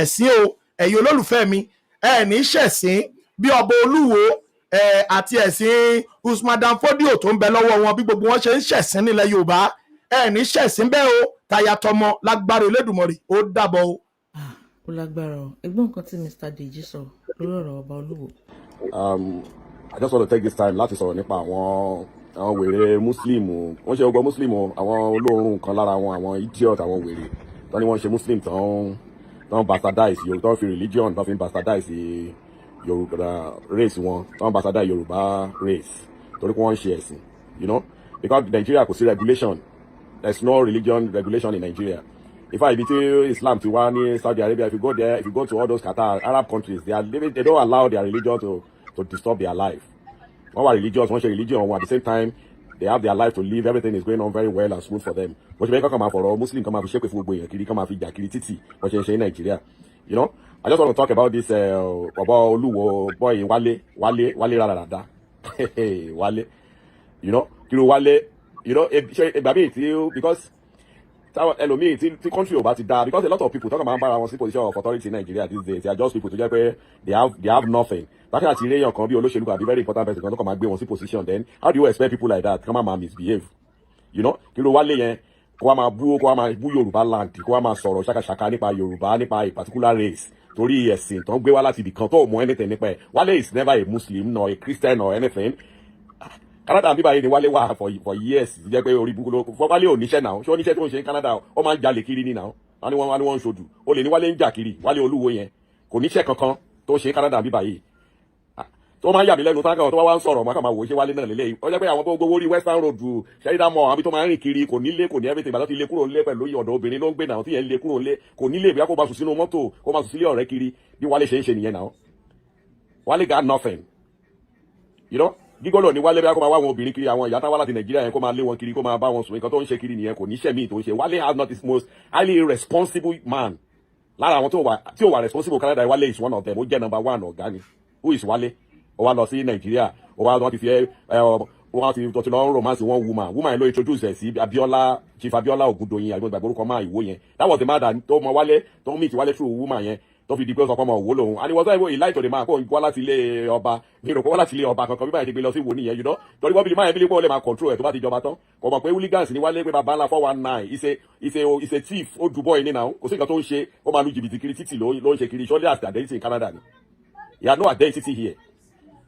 Ẹ̀sìn o, ẹ̀yin olólùfẹ́ mi, ẹ ní ṣẹ̀sín bí ọba Olúwo àti ẹ̀sìn Usman Dan Fodio tó ń bẹ lọ́wọ́ wọn, bí gbogbo wọn ṣe ń ṣẹ̀sín nílẹ̀ Yorùbá. Ẹ ní ṣẹ̀sín bẹ́ẹ̀ o, tayatọmọ lágbára Elédùmarè. Ó dàbọ̀ o. Ah, ó lágbára o. Ẹgbọ́n nǹkan tí Mr. Deji sọ lórí ọ̀rọ̀ ọba Olúwo. I just want to take this time láti sọ̀rọ̀ nípa àwọn wèrè Muslim. Wọ́n ṣe ọgbọ́n Muslim o, àwọn olóòórùn kan lára wọn, àwọn idiot, àwọn wèrè tán ni wọ́n ṣe Muslim tán tán bastardize Yorùbá, tán fi religion tán fi bastardize Yorùbá race wọn, tán bastardize Yorùbá race torí pé wọ́n ń ṣe ẹ̀sìn, because Nigeria kò sí regulation. There is no religion regulation in Nigeria. In fact, ibi tí Islam ti wá ní Saudi Arabia, if you go there, if you go to all those Qatar, Arab countries, they are living, they don't allow their religion to disturb their life. Wọ́n wà religious, wọ́n ṣe religion wọn, at the same time they have their life to live. Everything is going on very well and smooth for them. Wọ́n ṣe bẹ́ẹ̀ kọ́kàn máa fọ̀rọ̀ Muslim kan máa fi ṣépè fún gbogbo èèyàn kiri, kan máa fi jà kiri títì, wọ́n ṣe ń ṣe ní Nàìjíríà. I just want to talk about this bọ̀bọ̀ Olúwo boy, Wálé, Wálé, Wálé rárára, Wálé, kí ló Wálé, ṣe ìgbà míì tí, because táwọn ẹlòmíì tí country ò bá ti dáa, because a lot of people talk about bára wọn sí position of authority in Nigeria these days, they are just people tó jẹ́ pé they have nothing. Bákan àti èèyàn kan bí olóṣèlú kan àbí very important person kan tó kàn máa gbé wọn sí position, then how do you expect people like that kí wọ́n máa misbehave? Kí ló Wálé yẹn kó wá máa bú Yorùbá land, kó wá máa sọ̀rọ̀ ṣàkàṣàkà nípa Yorùbá, nípa a particular race, torí ẹ̀sìn tó ń gbé wá láti ibì kan tó mọ anything nípa ẹ̀? Wálé is never a Muslim nor a Christian or anything. Canada bíbá yìí ni Wálé wà for years, jẹ́ pé orí burúkú ló fọ́. Wálé ò níṣẹ́ náà. Ṣé ó níṣẹ́ tó ń ṣe ní Canada? Ó máa ń jalè kiri ní náà. Wọ́n ní wọ́n ń ṣodù ó lè ní Wálé ń jà kiri. Wálé Olúwo yẹn kò níṣẹ́ kankan tó ń ṣe ní Canada bíbá yìí. Tó máa ń yà mí lẹ́nu táwọn tó wá wá ń sọ̀rọ̀, máa kàn máa wò ó, ṣé Wálé náà lélẹ́yìí? Ó jẹ́ pé àwọn tó gbowó rí Western Road, Sheridan Mall, àbí tó máa ń rìn kiri, kò nílé, kò ní everything. Ìgbà tó ti lé kúrò nílé pẹ̀lú ọ̀dọ̀ obìnrin ló ń gbé náà, tí yẹn lé kúrò nílé, kò nílé, ìbí kó máa sùn sínú mọ́tò, kó máa sùn sílé ọ̀rẹ́ kiri, bí Wálé ṣe ń ṣe nìyẹn náà. Wálé got nothing. Gigolo ní Wálé, bí kó máa wá àwọn obìnrin kiri, àwọn ìyá táwa láti Nàìjíríà yẹn, kó máa lé wọn kiri, kó máa bá wọn sùn. Nǹkan tó ń ṣe kiri nìyẹn, kò níṣẹ́ míì tó ń ṣe. Wálé has not, his most highly irresponsible man. Lára àwọn tó wà tí ò wà responsible Canada, Wálé is one of them. Ó jẹ́ number one ọ̀gá ni. Who is Wálé? Ó wá lọ sí Nàìjíríà, ó wá wọ́n ti fi ẹ wọ́n ti tó ti lọ ń romance one woman. Woman yẹn ló introduce ẹ̀ sí Abiola, Chief Abiola Ogundoyin, àgbẹ̀gbẹ̀ orúkọ máa ìwó yẹn. That was the man that tó mọ Wálé, tó meet Wálé through woman yẹn, tó fi di pé ó sọ pé ọmọ òwò lòun, and he was not even, he lied to the man kó wá láti ilé ọba. Mi rò kó wá láti ilé ọba kankan. Bí báyìí ti gbé lọ sí ìwò nìyẹn, torí wọ́n bí máa yẹn bí lè máa control ẹ̀ tó bá ti jọba tán. Kò mọ̀ pé hooligans ní Wálé, pé bàbá ńlá 419, is a thief. Ó du boy ní náà, kò sí nǹkan tó ń ṣe. Ó máa lu jìbìtì kiri títì ló ń ṣe kiri. Surely as identity in Canada ni, he had no identity here.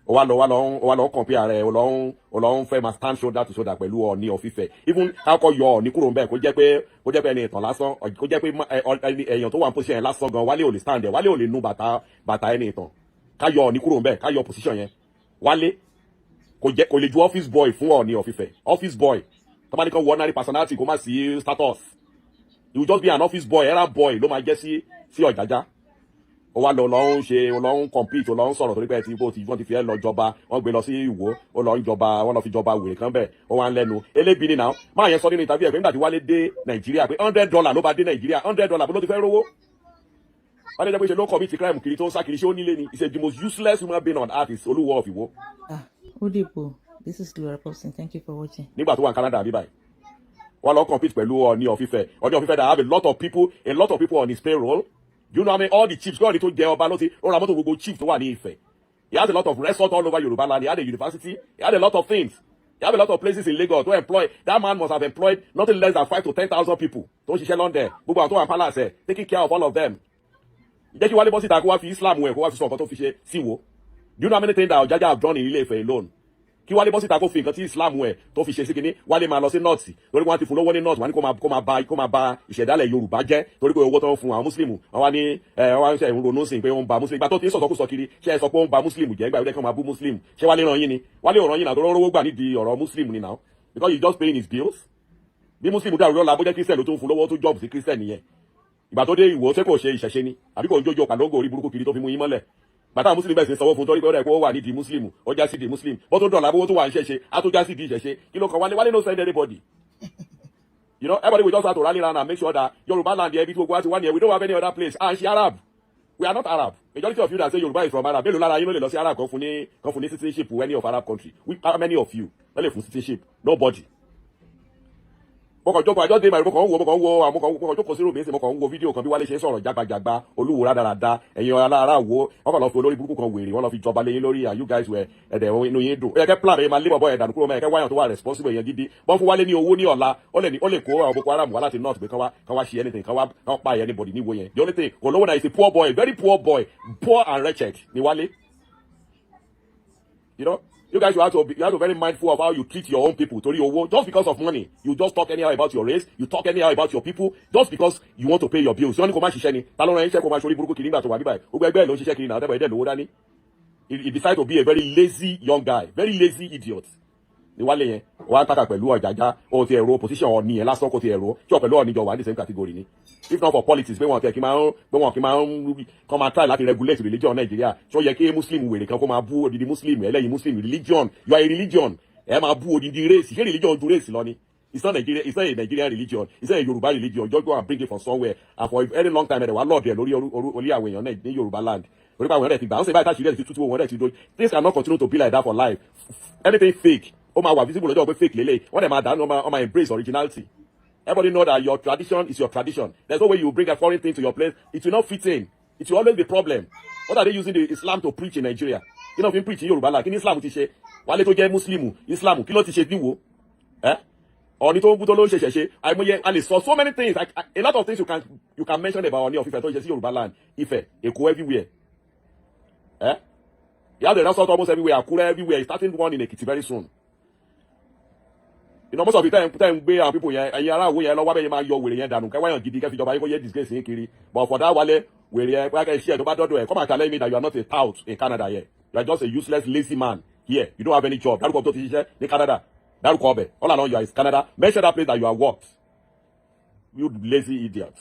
Ó wá lọ compare rẹ̀, ó lọ ń fẹ́ máa stand shoulder to shoulder pẹ̀lú Ọọ̀ni of Ifẹ̀. Even kákọ́ yọ Ọọ̀ni kúrò ńbẹ̀, kó jẹ́ pé ẹni ìtàn lásán, kó jẹ́ pé èèyàn tó wà ní position yẹn lásán gan, Wálé ò lè stand ẹ̀. Wálé ò lè nu bàtà ẹni ìtàn. Ká yọ Ọọ̀ni kúrò ńbẹ̀, ká yọ position yẹn, Wálé kò jẹ́, kò lè ju office boy fún Ọọ̀ni of Ifẹ̀. Office boy tó bá ní kán wọ ordinary personality, kó má sí status, he will just be an office boy, errand boy ló máa jẹ́ sí Ọ̀jájá. Ó wá lọ ń ṣe, ó lọ ń compete, ó lọ ń sọ̀rọ̀ torí pé ti bó ti wọ́n ti fi ẹ́ lọ jọba. Wọ́n gbé lọ sí Ìwó, ó lọ ń jọba, wọ́n lọ fi jọba wèrè kan bẹ́ẹ̀. Ó wá ń lẹ́nu elébi ni náà. Máa yẹn sọ nínú interview ẹ̀ pé nígbà tí Wálé dé Nàìjíríà, pé $100 ló bá dé Nàìjíríà. $100, bó ló ti fẹ́ rówó? Wálé jẹ́ pé ṣe ló commit crime kiri, tó ń sá kiri. Ṣé ó nílé ni? He is the most useless human being on earth is Olúwo of Ìwó. Ah, ó dìbò. This is Laura Popson. Thank you for watching. Nígbà tó wà ní Canada àbí báyìí, wọ́n lọ compete pẹ̀lú Ọọ̀ni of Ifẹ̀. Ọọ̀ni of Ifẹ̀ that have a lot of people on his payroll. Do you know how many, all the chiefs kí wọ́n ní tó jẹ ọba ló ti ó ra mọ́tò, gbogbo chiefs tó wà ní Ifẹ̀? He has a lot of resorts all over Yoruba land. He had a university. He had a lot of things. He have a lot of places in Lagos to employ. That man must have employed nothing less than 5 to 10,000 people tó ń ṣiṣẹ́ London, gbogbo àwọn tó wà ní palace ẹ̀, taking care of all of them. Jẹ́ kí Wálé bọ́ síta, kó wá fi Islam ẹ̀, kó wá fi sọ nǹkan tó fi ṣe sí wo. Do you know how many things that Ọ̀jájá have done in Ilé Ifẹ̀ alone? Kí Wálé bọ́ síta, kó fi nǹkan tí Islam ẹ̀ tó fi ṣe sí kinní. Wálé máa lọ sí North lórí wọn ti fún lówó ní North. Wọn ní kó máa ba ìṣẹ̀dálẹ̀ Yorùbá jẹ́ torí pé owó tó ń fún àwọn Muslim. Wọn wá ní ẹ wọn wá ń ṣe ìrònú sí pé ó ń ba Muslim. Ìgbà tó ti ń sọ̀sọ́kùsọ kiri, ṣe é sọ pé ó ń ba Muslim jẹ́? Ìgbà yóò kí wọ́n máa bú Muslim. Ṣé Wálé ràn yín ni? Wálé ò ràn yín náà, tó rówó gbà nídìí ọ̀rọ̀ Muslim ni now, because he just paying his bills. Bí Muslim dàrú lọ́la, bó jẹ́ Christian ló tún fún lówó tó job sí Christian nìyẹn. Ìgbà tó dé Ìwò, ṣé kò ṣe ìṣẹ̀ṣe ni? Àbí kò ń jójó pàlóńgò orí burúkú kiri tó fi mú yín mọ́lẹ̀? Bàtà Muslim bẹ́ẹ̀ sì sanwó fún torí pé ó rẹ̀ kó wà nídìí Muslim, ó já sí di Muslim. Bó tó dọ̀là, bó tó wà ń ṣẹ̀ṣe, á tó já sí di ìṣẹ̀ṣe. Kí ló kàn Wálé? Wálé no send anybody. Everybody will just have to rally round and make sure that Yoruba land here, ibi tí gbogbo wa ti wá nìyẹn. We don't have any other place. À ń ṣe Arab, we are not Arab. Majority of you that say Yoruba is from Arab, mélòó lára yín ló lè lọ sí Arab kan fún ní citizenship, any of Arab country? How many of you ló lè fún citizenship? Nobody. Mo kàn jókòó, àjọ dé màrí, mo kàn ń wo, mo kàn ń wo, mo kàn mo kàn jókòó sí ròmí sí, mo kàn ń wo fídíò kan bí Wálé ṣe ń sọ̀rọ̀ jágbajàgba. Olúwo rádaràda, ẹ̀yin alára wo, wọ́n kàn lọ fi olórí burúkú kan wèrè, wọ́n lọ fi jọba lé yín lórí, and you guys were ẹ̀dẹ̀ inú yín dùn. Ó yẹ kẹ́ plan ẹ̀ máa lé bọ̀bọ̀ ẹ̀ dànù kúrò mẹ́, kẹ́ wáyàn tó wà responsible, èèyàn gidi. Bọ́n fún Wálé ní owó ní ọ̀la, ó lè kó àwọn Boko Haram wá láti north pé kán wá ṣe anything, kán pa anybody níwo yẹn. The only thing, kò lówó náà. Is a poor boy, very poor boy, poor and wretched ni Wálé. You guys, you have to be very mindful of how you treat your own people. Torí owó, just because of money, you just talk anyhow about your race, you talk anyhow about your people, just because you want to pay your bills. Wọ́n ní kó má ṣiṣẹ́ ni? Ta ló rán iṣẹ́ kó máa ṣorí burúkú kiri nígbà tó wà níbàyìí? Gbogbo ẹgbẹ́ ẹ̀ ló ń ṣiṣẹ́ kiri náà, tẹ́bọ̀ ẹ̀dẹ̀ lówó dání. He decide to be a very lazy young guy, very lazy idiot. Ní Wálé yẹn, wọ́n á tàkà pẹ̀lú Ọ̀jájá, ó ti ẹ̀rọ position Ọ̀ọ̀ni yẹn lásán, kó ti ẹ̀rọ tí ọ̀ pẹ̀lú Ọ̀ọ̀ni jọ wà ní same category ni. If not for politics, pé wọn kì máa ń kọ́ máa try láti regulate religion Nàìjíríà, tí ó yẹ kí Muslim wèrè kan kó máa bú odidi Muslim ẹlẹ́yin? Muslim religion, you are a religion, ẹ máa bú odidi race. Ṣé religion ju race lọ ni? It's not Nigeria, it's not a Nigerian religion, it's not a Yoruba religion. Just go and bring it from somewhere, and for a very long time, ẹ̀ wá lọ́ọ̀dẹ̀ lórí orí àwọn èèyàn náà ní Yorùbá land, orí pa àwọn èèyàn rẹ̀ ti gbà ó sì báyìí, táṣìírí ẹ̀ ti tútù wọn rẹ̀ ti do. Things cannot continue to be like that for life. Anything fake, ó máa wà visible lọ́jọ́ pé fake lélẹ̀. Wọ́n dẹ̀ máa dànù, wọ́n máa embrace originality. Everybody know that your tradition is your tradition. There's no way you bring a foreign thing to your place, it will not fit in, it will always be problem. What are they using the Islam to preach in Nigeria? Kí ló fi ń preach ní Yorùbá la? Kí ni Islam ti ṣe? Wálé tó jẹ́ Muslim, Islam kí ló ti ṣe níwò ẹ́? Ọ̀ní tó ń bú tó ló ń ṣe ṣẹ̀ṣe àìmọye. A lè sọ so many things, like, a lot of things you can mention about Ọọ̀ni of Ifẹ̀ tó ń ṣe sí Yorùbá land, Ifẹ̀, Èkó, everywhere. Eh? He has a resort almost everywhere, Akure, everywhere. He's starting one in Ekiti very soon. Most of the time gbé àwọn people yẹn, ẹ̀yin ará òwò yẹn lọ́wọ́ abẹ́yẹn máa yọ wèrè yẹn dànù, kẹwàá gidi kẹ́ fi jọba yín, kó yẹ disgrace yín kiri. But for that Wálé wèrè yẹn, bóyá kẹ́ ṣí ẹ̀ tó bá dọ́dọ̀ ẹ̀, come and tell me that you are not a tout in Canada here. You are just a useless lazy man here. You don't have any job. Dárúkọ tó ti ṣiṣẹ́ ní Canada, dárúkọ ọbẹ̀. All along you are in Canada. Mention that place that you are worked, you lazy idiot.